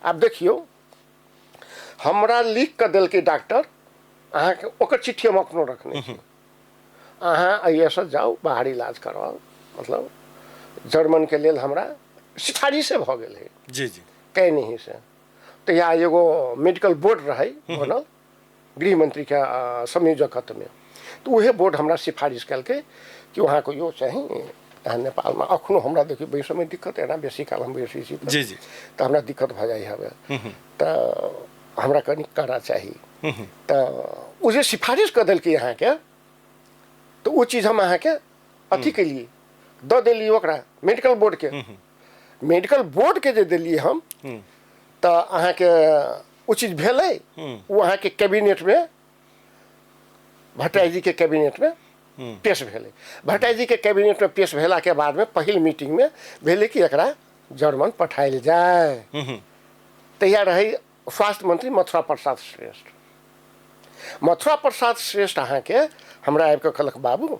आब देखियौ, हमरा लिख कऽ देलकै डॉक्टर अहाँके, ओकर चिट्ठी हम अपनो रखने छी, अहाँ एहिसँ जाउ बाहर इलाज करवाउ। मतलब जर्मनके लेल हमरा सिफारिशे भऽ गेल है। जी जी। कहीं से तऽ यहाँ एगो मेडिकल बोर्ड रहै बनल गृहमंत्री के संयोजकत्वमे, तऽ उहे बोर्ड हमरा सिफारिश केलकै कि वहाँके यो चाही अहाँ नेपालमे। अखनो हमरा देखियौ बैसऽमे दिक्कत, एना बेसी काल हम बैसै छी जी जी, तऽ हमरा दिक्कत भऽ जाइ हवे, तऽ हमरा कनि कड़ा चाही। तऽ ओ जे सिफारिश कऽ देलकै अहाँके, तऽ ओ चीज हम अहाँके अथी केलियै, दऽ देलियै ओकरा मेडिकल बोर्डके। मेडिकल बोर्डके जे देलियै हम, तऽ अहाँके ओ चीज भेलै, ओ अहाँके कैबिनेटमे, भट्टराई जीके कैबिनेटमे पेश भेलै। भट्टराई जीके कैबिनेटमे पेश भेलाके बादमे पहिल मीटिंगमे भेलै कि एकरा जर्मन पठायल जाय। तहिया रहै स्वास्थ्य मंत्री मथुरा प्रसाद श्रेष्ठ। मथुरा प्रसाद श्रेष्ठ अहाँके हमरा आबिकऽ कहलक, बाबू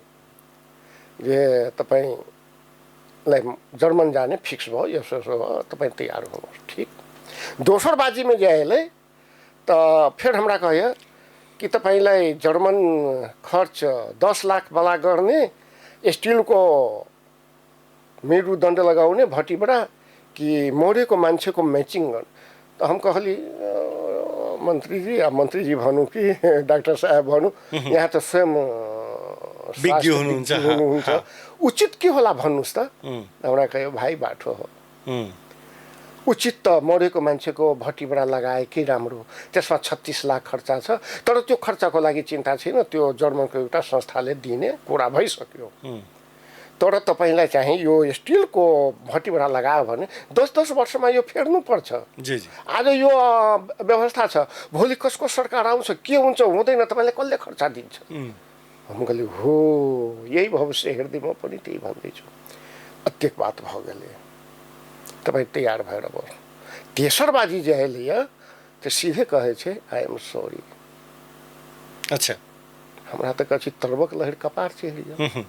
जे तपाईँलाई जर्मन जाने फिक्स भयो, यसो यसो भयो, तपाईँ तैयार हुनुहोस्। ठीक। दोसर बाजीमे जे अयलै तऽ फेर हमरा कहैए कि तपाईँलाई जर्मन खर्च 10 लाखवाला गर्ने, स्टिलको मेरुदण्ड लगाउने भटिबडा कि मरेको मान्छेको म्याचिङ गर्ने। तऽ हम कहली, मन्त्रीजी, आ मन्त्रीजी भनौँ कि डाक्टर साहेब भनौँ, यहाँ त स्वयं विज्ञ हुनुहुन्छ, हुनुहुन्छ, उचित के होला भन्नुहोस् त। हमरा कह्यो, भाइ बाठो हो, उचित त मरेको मान्छेको भटिबडा लगाएकै राम्रो, त्यसमा 36 लाख खर्चा छ, तर त्यो खर्चाको लागि चिन्ता छैन, त्यो जर्मनको एउटा संस्थाले दिने कुरा भइसक्यो। तर तपाईँलाई चाहिँ यो स्टिलको भटिबडा लगायो भने 10-10 वर्षमा यो फेर्नुपर्छ। जी जी। आज यो व्यवस्था छ, भोलि कसको सरकार आउँछ, के हुन्छ हुँदैन, तपाईँलाई कसले खर्चा दिन्छ? हम कहली हो, यही भविष्य हेर्दै म पनि त्यही भन्दैछु। अत्यक बात भऽ गेलै, तपाईँ तैयार भएर बस्नु। तेसर बाजी जे अयलैए तऽ सीधे कहै छै, I am sorry. अच्छा। हमरा तऽ कहै छी तरबक लहरि कपार चढ़ि गेल।